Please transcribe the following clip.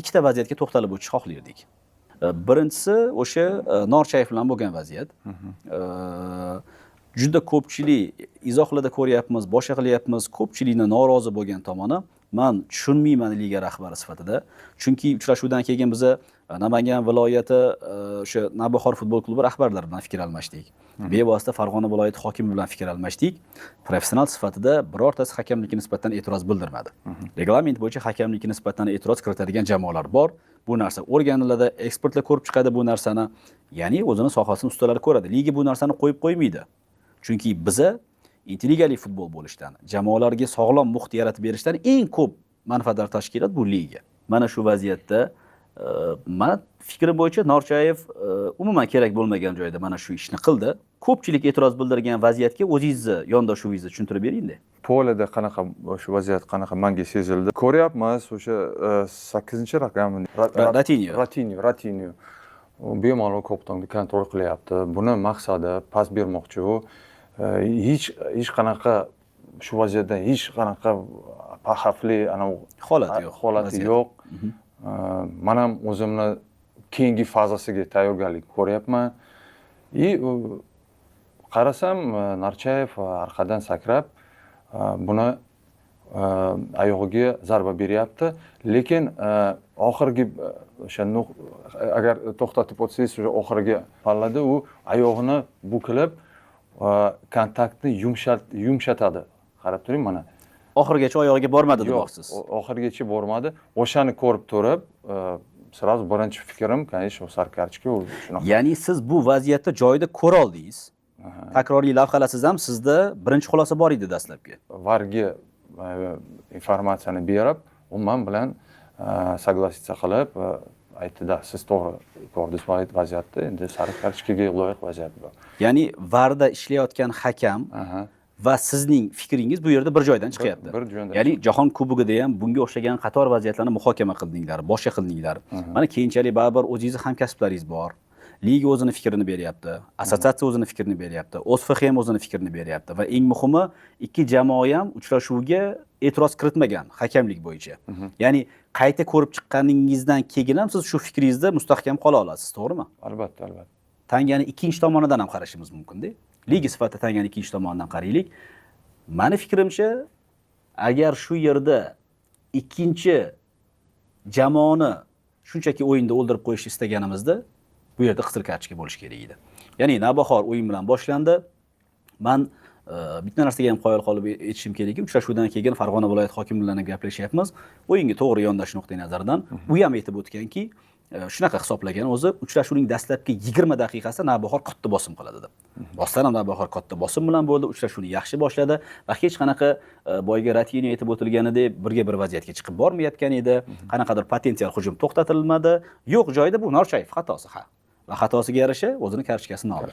Ikkita vaziyatga to'xtalib o'tishni xohlardik. Birinchisi o'sha Norchayev bilan bo'lgan vaziyat. Juda ko'pchilik izohlarda ko'ryapmiz, boshqa qilyapmiz, ko'pchilikni norozi bo'lgan tomoni, man tushunmayman liga rahbari sifatida. Chunki uchrashuvdan keyin biza Namangan viloyati o'sha Navbahor futbol klubi rahbarlari bilan fikr almashdik. Bevosita Farg'ona viloyati hokimi bilan fikr almashdik. Professional sifatida birortasi hakamlikka nisbatan e'tiroz bildirmadi. Reglament bo'yicha hakamlikka nisbatan e'tiroz kiritadigan jamoalar bor. Bu narsa o'rganiladi, ekspertlar ko'rib chiqadi bu narsani. Ya'ni o'zini sohasini ustalari ko'radi. Liga bu narsani qo'yib qo'ymaydi. Chunki biza interligalik futbol bo'lishdan, jamoalarga sog'lom muhit yaratib berishdan eng ko'p manfaatdor tashkilot bu liga. Mana shu vaziyatda mani fikrim bo'yicha Norchayev umuman kerak bo'lmagan joyda mana shu ishni qildi. Ko'pchilik e'tiroz bildirgan vaziyatga o'zingizni yondashuvingizni tushuntirib bering-da. Поле da qanaqa shu vaziyat qanaqa manga sezildi. Ko'ryapmiz o'sha sakkizinchi raqam. Ratinho. Ratinho, Ratinho. U bemalol koptonni контроль qilyapti. Buni maqsadi pas bermoqchi u. Hech qanaqa shu vaziyatdan hech qanaqa xavfli anavi holati yo'q. Holati vaziyat. yo'q. Man ham o'zimni keyingi fazasiga tayyorgarlik ko'ryapman. И qarasam, Narchayev orqadan sakrab buni oyog'iga zarba beryapti. Lekin oxirgi o'sha agar to'xtatib o'tsangiz, o'sha oxirgi pallada u oyog'ini bukilib, kontaktni yumshatadi. Qarab turing, mana. Oxirigacha oyog'iga bormadi Yo'q, demoqchisiz. Oxirigacha bormadi. O'shani ko'rib turib, сразу birinchi fikrim, конечно, sariq kartochka u shunaqa. Ya'ni siz bu vaziyatni joyida ko'ra oldingiz. Takroriy lavhalarsiz ham sizda birinchi xulosa bor edi dastlabki. VARga informatsiyani berib, u man bilan согласиться qilib, aytdida, siz to'g'ri ko'rdingiz vaziyatni, endi sariq kartochkaga loyiq vaziyat bu. Ya'ni VARda ishlayotgan hakam va sizning fikringiz bu yerda bir joydan chiqyapti. Bir joydan. Ya'ni Jahon Kubogida ham bunga o'xshagan qator vaziyatlarni muhokama qildinglar, boshqa qildinglar. Mana keyinchalik baribir o'zingizni hamkasblaringiz bor. Liga o'zini fikrini beryapti, assotsiatsiya o'zini fikrini beryapti, OSFX ham o'zini fikrini beryapti va eng muhimi, ikki jamoa ham uchrashuvga e'tiroz kiritmagan hakamlik bo'yicha. Ya'ni qayta ko'rib chiqqaningizdan keyin ham siz shu fikringizda mustahkam qola olasiz, to'g'rimi? Albatta, albatta. Tangani ikkinchi tomonidan ham qarashimiz mumkin-da. Liga sifatida tangani ikkinchi tomonidan qaraylik. Mani fikrimcha, agar shu yerda ikkinchi jamoani shunchaki o'yinda o'ldirib qo'yishni istaganimizda, bu yerda qizil kartochka bo'lishi kerak edi. Ya'ni Navbahor o'yin bilan boshlandi. Man bitta narsaga ham qoyil qolib aytishim kerakki, uchrashuvdan keyin Farg'ona viloyat hokimi bilan ham gaplashyapmiz. O'yinga to'g'ri yondashish nuqtai nazaridan u ham aytib o'tganki, shunaqa hisoblagan o'zi, uchrashuvning dastlabki 20 daqiqasida Navbahor katta bosim qiladi deb. Rostdan ham Navbahor katta bosim bilan bo'ldi, uchrashuvni yaxshi boshladi va hech qanaqa boyagi Ratinho aytib o'tilganidek birga bir vaziyatga chiqib bormayotgan edi. Qanaqadir potensial hujum to'xtatilmadi. Yo'q joyida bu Norchayev xatosi, ha. Va xatosiga yarasha o'zini kartochkasini oldi.